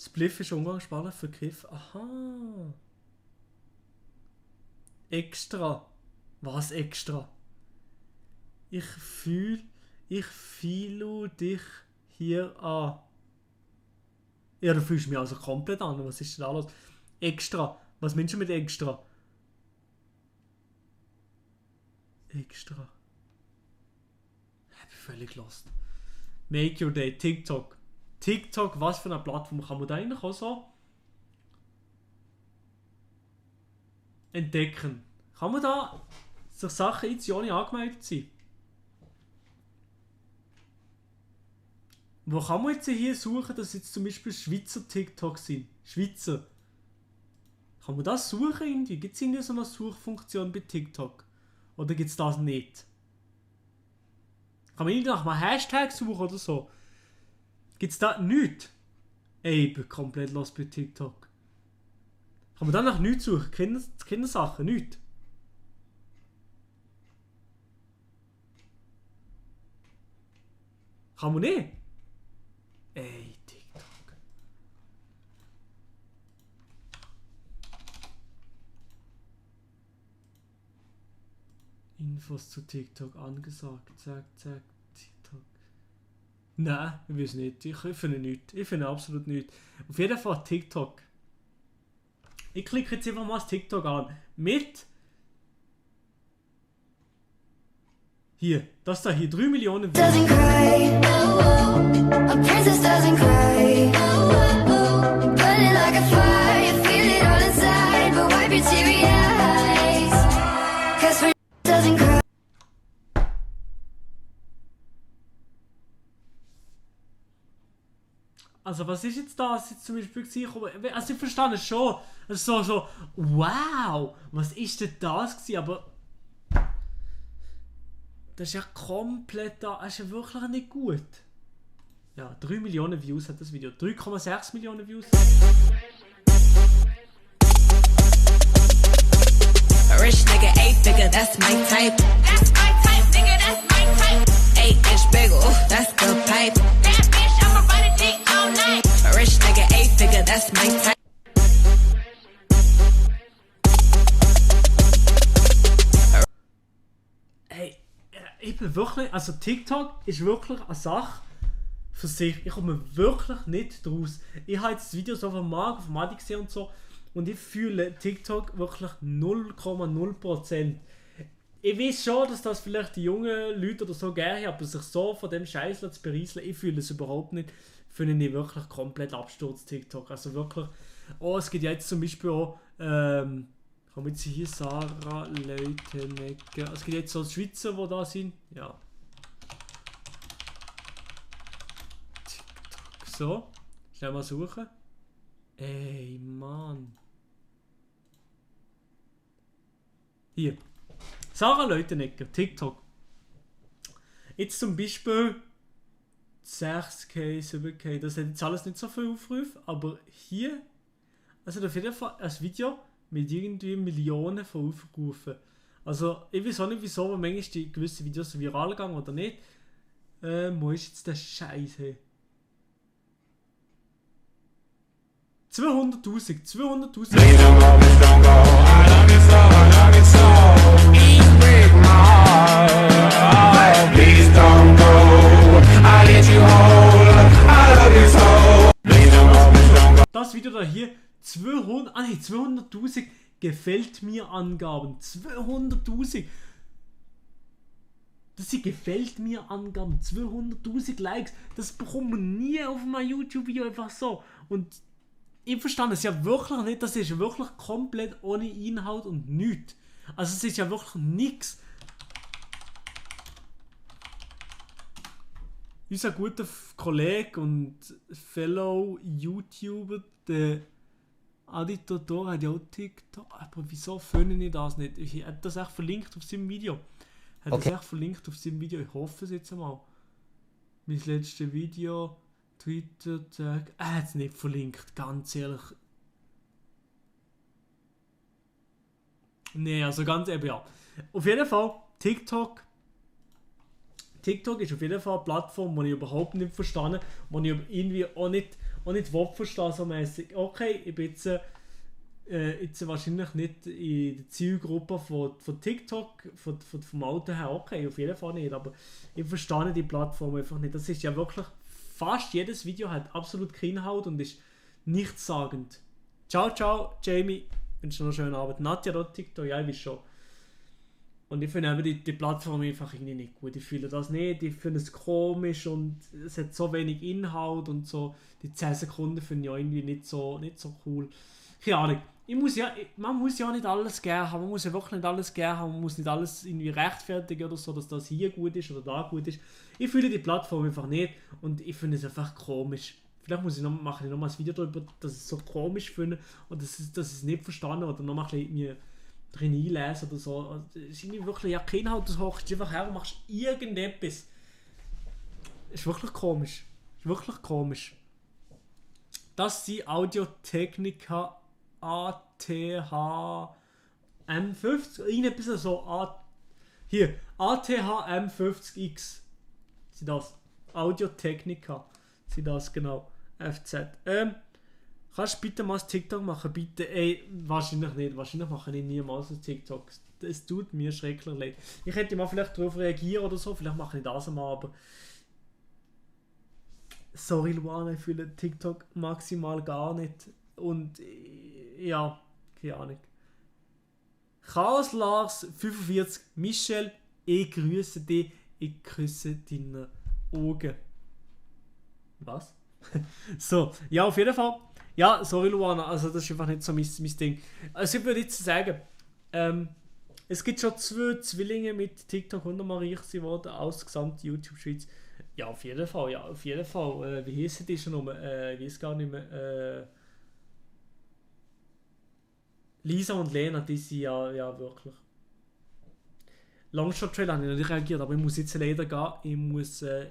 Spliff ist umgangssprachlich für Kiff. Aha. Extra. Was extra? Ich fühle dich hier an. Ja, du fühlst mich also komplett an. Was ist denn da los? Extra. Was meinst du mit extra? Extra. Ich bin völlig lost. Make your day. TikTok. TikTok, was für eine Plattform kann man da eigentlich auch so entdecken? Kann man da sich Sachen jetzt ohne angemeldet sein? Wo kann man jetzt hier suchen, dass jetzt zum Beispiel Schweizer TikTok sind? Schweizer. Kann man das suchen irgendwie? Gibt es irgendwie so eine Suchfunktion bei TikTok? Oder gibt es das nicht? Kann man irgendwie nach einem Hashtag suchen oder so? Gibt es da nichts? Ey, ich bin komplett los bei TikTok. Kann man da nach nichts suchen? Kindersachen, nichts. Kann man nicht? Ey, TikTok. Infos zu TikTok angesagt. Zack, TikTok. Nein, ich weiß nicht. Ich finde nichts. Ich finde absolut nichts. Auf jeden Fall TikTok. Ich klicke jetzt einfach mal das TikTok an. Mit. Hier, das da hier, 3 Millionen Views. Doesn't cry. A princess doesn't cry. Burning like a fire, feel it all inside. But wipe your teary eyes. 'Cause for doesn't cry. Also was ist jetzt das jetzt zum Beispiel gewesen? Also ich verstehe es schon. Also so, wow, was ist denn das gewesen? Aber das ist ja komplett da, das ist ja wirklich nicht gut. Ja, 3 Millionen Views hat das Video. 3,6 Millionen Views. A rich nigga, 8-figure, that's my type. That's my type, nigga, that's my type. 8-inch big, ooh, that's the pipe. That bitch, I'ma run a dick all night. A rich nigga, 8-figure, that's my type. Hey, ich bin wirklich, also TikTok ist wirklich eine Sache für sich. Ich komme wirklich nicht draus. Ich habe jetzt das Video so von Madi gesehen und so und ich fühle TikTok wirklich 0,0%. Ich weiß schon, dass das vielleicht die jungen Leute oder so gerne haben, aber sich so von dem Scheiß zu berieseln, ich fühle es überhaupt nicht. Finde ich wirklich komplett Absturz TikTok. Also wirklich, es gibt ja jetzt zum Beispiel auch, kann man jetzt hier Sarah Leutenegger. Es gibt jetzt so Schweizer, die da sind. Ja. TikTok. So. Schnell mal suchen. Ey, Mann. Hier. Sarah Leutenegger, TikTok. Jetzt zum Beispiel 6K, 7K. Das hat jetzt alles nicht so viel Aufrufe, aber hier, also auf jeden Fall ein Video mit irgendwie Millionen von Aufrufen. Also ich weiß auch nicht wieso, aber manchmal die gewisse Videos viral gegangen oder nicht. Wo ist jetzt der Scheiß? 200'000, 200'000. Das Video da hier, 200'000 gefällt mir Angaben. 200'000. Das sind gefällt mir Angaben. 200'000 Likes. Das bekommt man nie auf meinem YouTube-Video einfach so. Und ich verstehe es ja wirklich nicht. Das ist wirklich komplett ohne Inhalt und nichts. Also es ist ja wirklich nichts. Unser guter Kollege und Fellow YouTuber, der Adito Dor, hat ja auch TikTok. Aber wieso finde ich das nicht? Ich hätte das echt verlinkt auf seinem Video. Ich hoffe es jetzt einmal. Mein letztes Video, Twitter, Tag. Er hat es nicht verlinkt, ganz ehrlich. Nee, also ganz eben ja. Auf jeden Fall, TikTok. TikTok ist auf jeden Fall eine Plattform, die ich überhaupt nicht verstehe, die ich irgendwie auch nicht verstehe, so mäßig. Okay, ich bin jetzt wahrscheinlich nicht in der Zielgruppe von TikTok, vom Alter her, okay, auf jeden Fall nicht, aber ich verstehe die Plattform einfach nicht. Das ist ja wirklich, fast jedes Video hat absolut keinen Inhalt und ist nichtssagend. Ciao, ciao, Jamie, wünsche noch einen schönen Abend. Nadja dort TikTok, ja, ich weiß schon. Und ich finde die Plattform einfach irgendwie nicht gut. Ich fühle das nicht, ich finde es komisch und es hat so wenig Inhalt und so. Die 10 Sekunden finde ich auch irgendwie nicht so cool. Keine Ahnung. Man muss ja nicht alles gerne haben, man muss ja wirklich nicht alles gerne haben, man muss nicht alles irgendwie rechtfertigen oder so, dass das hier gut ist oder da gut ist. Ich fühle die Plattform einfach nicht und ich finde es einfach komisch. Vielleicht mache ich noch mal ein Video darüber, dass ich es so komisch finde und dass ich es nicht verstanden oder noch mal ein bisschen mir drin einlesen oder so. Es ist irgendwie wirklich ja kein Inhalt, du hockst einfach her und machst irgendetwas. Ist wirklich komisch. Das sind Audio-Technica ATH M50. Irgendetwas so hier. ATH M50X. Sind das. Audio-Technica. Sind das genau. FZ. kannst du bitte mal ein TikTok machen? Bitte, ey, wahrscheinlich nicht. Wahrscheinlich mache ich niemals ein TikTok. Es tut mir schrecklich leid. Ich hätte mal vielleicht darauf reagieren oder so, vielleicht mache ich das mal, aber... Sorry Luana, ich fühle TikTok maximal gar nicht. Und ja, keine Ahnung. Chaos Lars 45, Michel, ich grüße dich, ich küsse deine Augen. Was? So, ja, auf jeden Fall. Ja, sorry Luana, also das ist einfach nicht so mein Ding. Also ich würde jetzt sagen, es gibt schon 2 Zwillinge mit TikTok und mal reich geworden aus gesamt YouTube-Schweiz. Ja, auf jeden Fall, ja, auf jeden Fall. Wie hießen die schon nochmal? Ich weiß gar nicht mehr. Lisa und Lena, die sind ja wirklich. Longshot Trail habe ich noch nicht reagiert, aber ich muss jetzt leider gehen.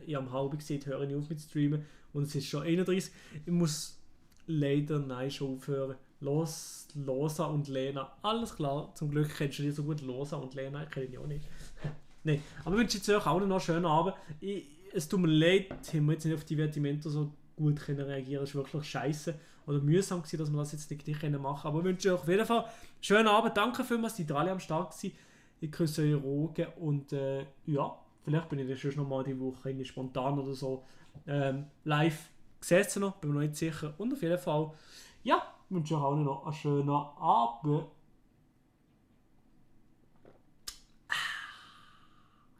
Ich am halb gesehen, höre ich auf mit Streamen und es ist schon 31. Ich muss leider schon aufhören. Losa und Lena, alles klar. Zum Glück kennst du die so gut, Losa und Lena, ich kenne die auch nicht. Nein, aber ich wünsche euch auch noch einen schönen Abend. Es tut mir leid, haben wir jetzt nicht auf die Vertimento so gut können reagieren. Es war wirklich scheiße oder mühsam gewesen, dass wir das jetzt nicht machen können. Aber ich wünsche euch auf jeden Fall einen schönen Abend. Danke vielmals, dass ihr alle am Start waren. Ich küsse eure Augen und ja, vielleicht bin ich dann schon noch mal die Woche spontan oder so live gesessen noch, bin mir noch nicht sicher. Und auf jeden Fall, ja, ich wünsche euch auch noch einen schönen Abend.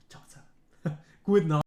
Ciao zusammen. Guten Abend.